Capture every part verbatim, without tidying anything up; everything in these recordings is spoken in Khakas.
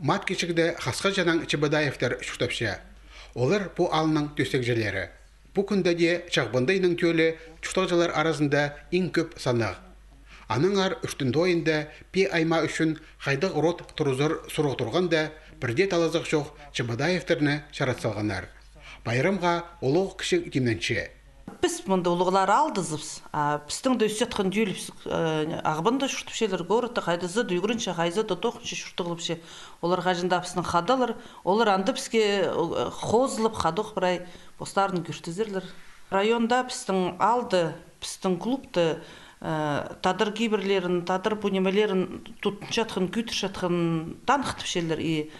Мат кічігде хасхаҷанаң Чебодаевтер чуртапча. Олар пу аалның тӧстегҷілері. Пу кӱнде дее Чағбандайның тӧлі чуртағҷылар аразында иң кӧп саннығ. Аннаңар Үртін тойында пее аймаа ӱчӱн хайдағ род турғызар сурығ турғанда, пірдее талазығ чох Чебодаевтерні чарат салғаннар. Пайрамға улуғ кічіг тимненче. Піс мында улуғлар аалдазыбыс, а пістің дее ӧсчеткен тӧлібіс, э, Ағбанда чуртапчалар, городта, хайдазы даа ӱгренче, хайзы даа тоғынча чуртағлапча. Олар хаҷан даа пістің хадалар, олар анда піске, э, хозылып, хадох прай постарын кӧргізерлер. Районда пістің аалда, пістің клубта, э, тадар кибірлерін, тадар пу нимелерін тутынчатхан, кӧдірчеткен таныхтапчалар и,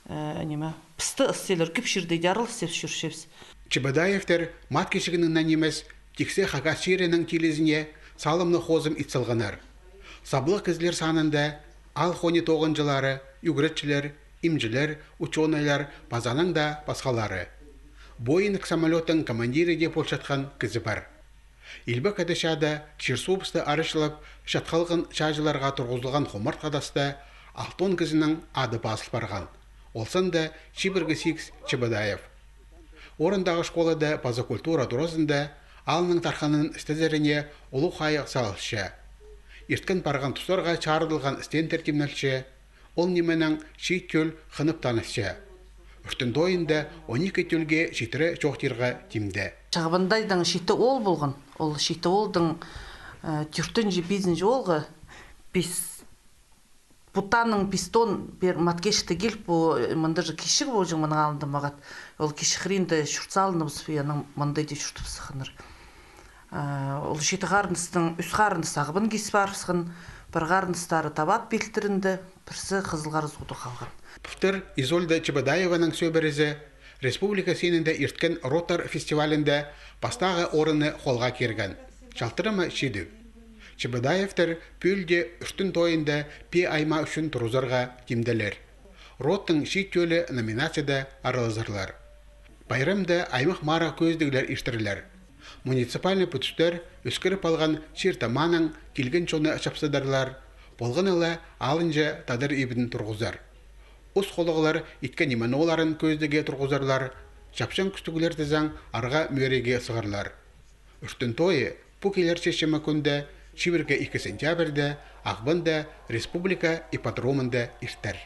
э, ниме, пісті ысчалар, кӧп чирде дее араласчабыс, чӧрчебіс. Чебодаевтер Мат кічігінең нимес, тиксі Хакас чирінің тілізіне салымны хозым ит салғаннар. Саблығ кізілер санында аал хонии тоғынҷылары, ӱгретчілер, имҷілер, учёныйлар, паза анаң даа пасхалары. Боинг самолёттың командирі дее полчатхан кізі пар. Илбек Ада чаада чир-суубысты арачылап, чатхалған чааҷыларға турғызылған хомартхы таста алтон кізінің ады пазыл парған. Ол санда чибіргі сигіс Чебодаев. Орындағы школада паза культура туразында аалның тархынын істезеріне улуғ хайығ салылча. Ирткен парған тустарға чарыдылған стендтер тимнелче, ол нименең чиит тӧл хынып танысча. Үртін тойында он ікі тӧлге читіре чоохтирға тимде. Чағбандайдаң читі оол полған, ол читі оолдаң, э, тӧртінҷі, пизінҷі оолға пис Пу танның пистон пер Маткечті кил, пу, э, мында же кічіг полҷаң мының алнында мағат. Ол кічіг хыринда чурт салыныбыс, пу анаң мында дее чуртап сыхханнар. А, ол читі харындастың ӱс харындас ағбан кис парыбысхан, пір харындастары Табат пилтірінде, пірсі Хызыл Харыс уда халған. Пылтыр Изольда Чебодаеваның сӧбірезі республика синінде ирткен Ротар фестивалінде пастағы орынны холға кирген. Чалтырама чидіг. Чебодаевтер пӱӱл дее Үртін тойында пее аймаа ӱчӱн турғызарға тимделер. Родтың чиит тӧлі номинацияда аралазарлар. Пайрамда аймах марығ кӧзідіглер иртерлер. Муниципальный пӱдістер ӧскіріп алған чир-тамаанаң килген чонны чапсыдарлар, полғаны ла алынҷа тадар ибін турғызар. Ус холағлар иткен ниме-нооларын кӧзідіге турғызарлар, чапчаң кӱстіглер тізең арға мӧрейге сығарлар. Үртін тойы пу килер чечеме кӱнде, чибіргі ікі сентябрьде, Ағбанда республика ипподромында иртер.